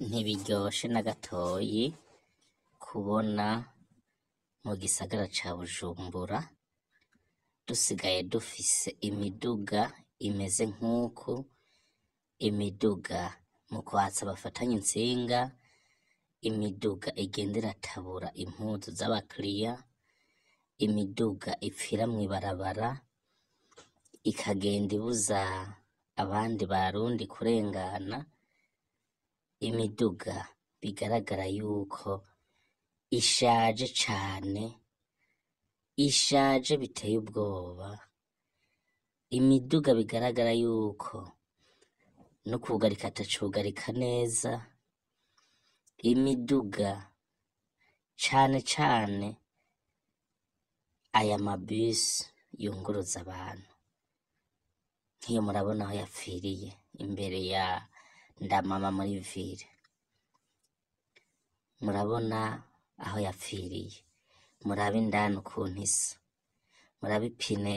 Ntibiryoshe na gatoyi kubona mu gisagara ca Bujumbura dusigaye dufise imiduga imeze nk'uku, imiduga mu kwatsa bafatanya intsinga, imiduga igenda iratabura impuzu z'abakiriya, imiduga ipfira mw'ibarabara, ikagenda ibuza abandi barundi kurengana, imiduga bigaragara yuko ishaje cane, ishaje biteye ubwoba, imiduga bigaragara yuko no kwugarika atacugarika neza, imiduga cane cane aya mabisi yunguruza abantu, nk'iyo murabona aho yapfiriye imbere ya Ndamama muri ville, murabona aho yapfiriye, murabe indani ukuntu isa, murabe ipine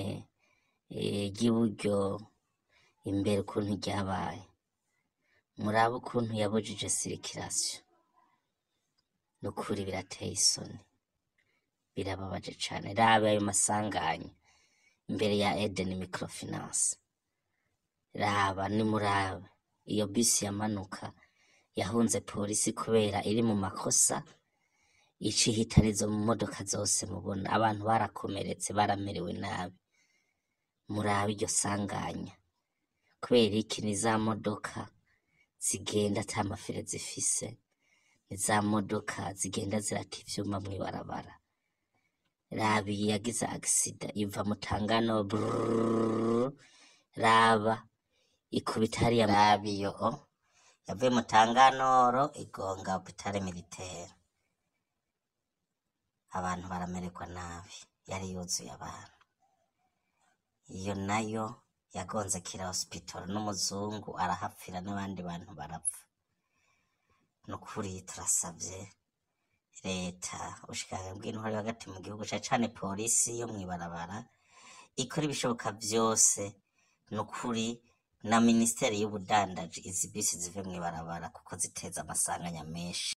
ry'iburyo imbere ukuntu ryabaye, murabe ukuntu yabujije sirikirasiyo, nukuri birateye isoni, birababaje cane. Raba ayo masanganya imbere ya Eden Microfinance, raba nimurabe iyo bisi yamanuka yahunze polisi kubera iri mu makosa, ica ihitana izo modoka zose mubona, abantu barakomeretse baramerewe nabi. Murabe iryo sanganya, kubera iki? Ni za modoka zigenda ata mafire zifise, ni za modoka zigenda zirata ivyuma mw'ibarabara. Raba iyi yagize agisida iva Mutangano brrrr, raba ikubita hariya, raba iyo yavuye Mutanganoro igonga hopitale militaire, abantu baramererwa nabi, yari yuzuye abantu. Iyo nayo yagonze Kira Hospital n'umuzungu arahapfira n'abandi bantu barapfa. Nukuri turasavye leta, ubushikiranganji bw'intwaro yo hagati mu gihugu, cane cane polisi yo mw'ibarabara, ikora ibishoboka vyose, nukuri na minisiteri y'ubudandaji, izi bisi zive mw'ibarabara kuko ziteza amasanganya menshi.